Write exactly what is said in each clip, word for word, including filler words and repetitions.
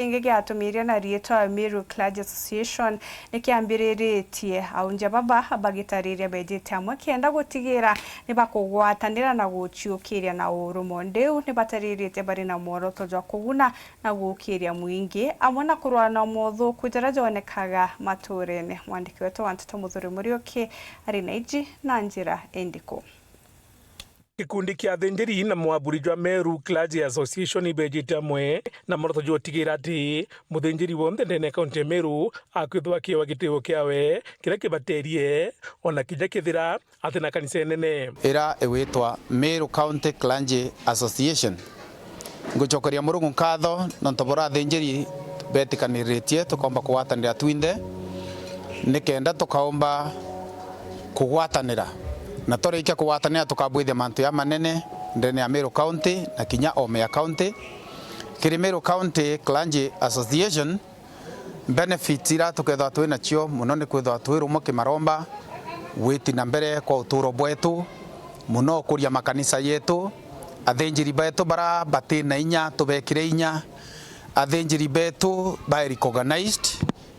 kingi giatumirie na riitwa Meru Clergy Association ni kiambiriritie, aunja baba bagitariria bejite amwe kenda gutigira ni bakugwatanira na guciukiria na urumwe. Ndiu ni bataririte bari na mworoto jwa kuguna na guukiria mwingi, amwe na kurwaa na mothuku jaria jonekaga maturene. Mwandiki wetu wa nteto Muthuri Muriuki ari na iji na njira indiku. Gikundi kia athinjiri na mwaburi jwa Meru Clergy Association ibejite amwe na mworoto jwa gutigira ati muthinjiri wonthe ndene ya kaunti ya Meru akwithwa akiewa gitio kiawe kiria kibaterie, ona kinya kethira ati na kanisa inene. Ira igwitwa Meru County Clergy Association. Ngucokeria Murungu nkatho nontu bura athinjiri betikaniritie tukaumba kugwatanira twinthe, nikenda tukaumba kugwatanira, na twarikia kugwatanira tukabwithia mantu ya manene ndene ya Meru County na kinya Omea County. Kiri Meru County Clergy Association, benefits ira tukethwa twi nacio muno ni kwithwa twi rumwe kimaromba, gwiti na mbere kwa uturo bwetu, muno ukuria makanisa yetu, athinjiri betu bara bati na inya tubekire inya, athinjiri betu bae recognized,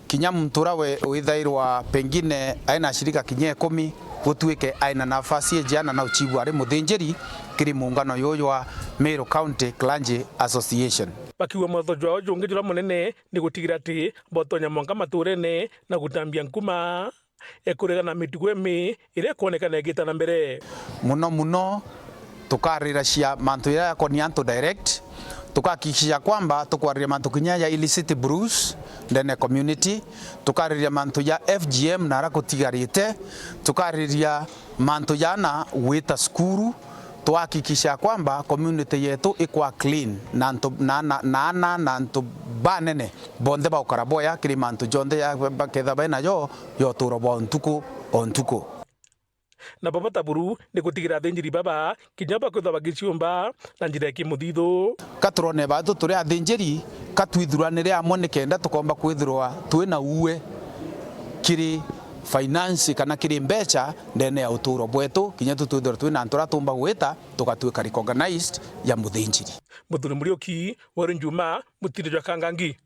kinya muntu ura we withairwa pengine aina ashirika kinya ikumi, gutuike aina nafasi ijana na uchibu ari muthinjiri kiri muungano yuyu wa Meru County Clergy Association. Bakiuga mwatho jwao jungi jura munene ni gutigira ati botonya mwanka maturene na gutambia nkuma, e, kuregana na mitugo imi iria ikwonekana igita na mbere. Muno muno tukarira cia mantu iria yakoni antu direct, tukahakikisha kwamba tukwariria mantu kinya ya illicit brews ndene community, tukaririria mantu ya F G M na ara kutigarite, tukaririria mantu jana gwita cukuru, twahakikisha kwamba community yetu ikwa clean na antu, na, na, na ana na antu banene bonthe baukara boya kiri mantu jonthe ya, baketha bainayo ya uturo bwa ntuku o ntuku. Na baba ta buru ni gutigira athinjiri baba kinya bakwithwa bagiciumba na njira ya kimuthithu. Ka turone batu turi athinjiri, ka twithuranire amwe nikenda tukomba kwithirwa twi na uwe kiri finance kana kiri mbecha ndene ya uturo bwetu, kinya tu twithirwa twi na antu aria tumba gwita tugatwika recognized ya muthinjiri. Muthuri Muriuki, Weru Njuma, Mutiri jwa Kangangi.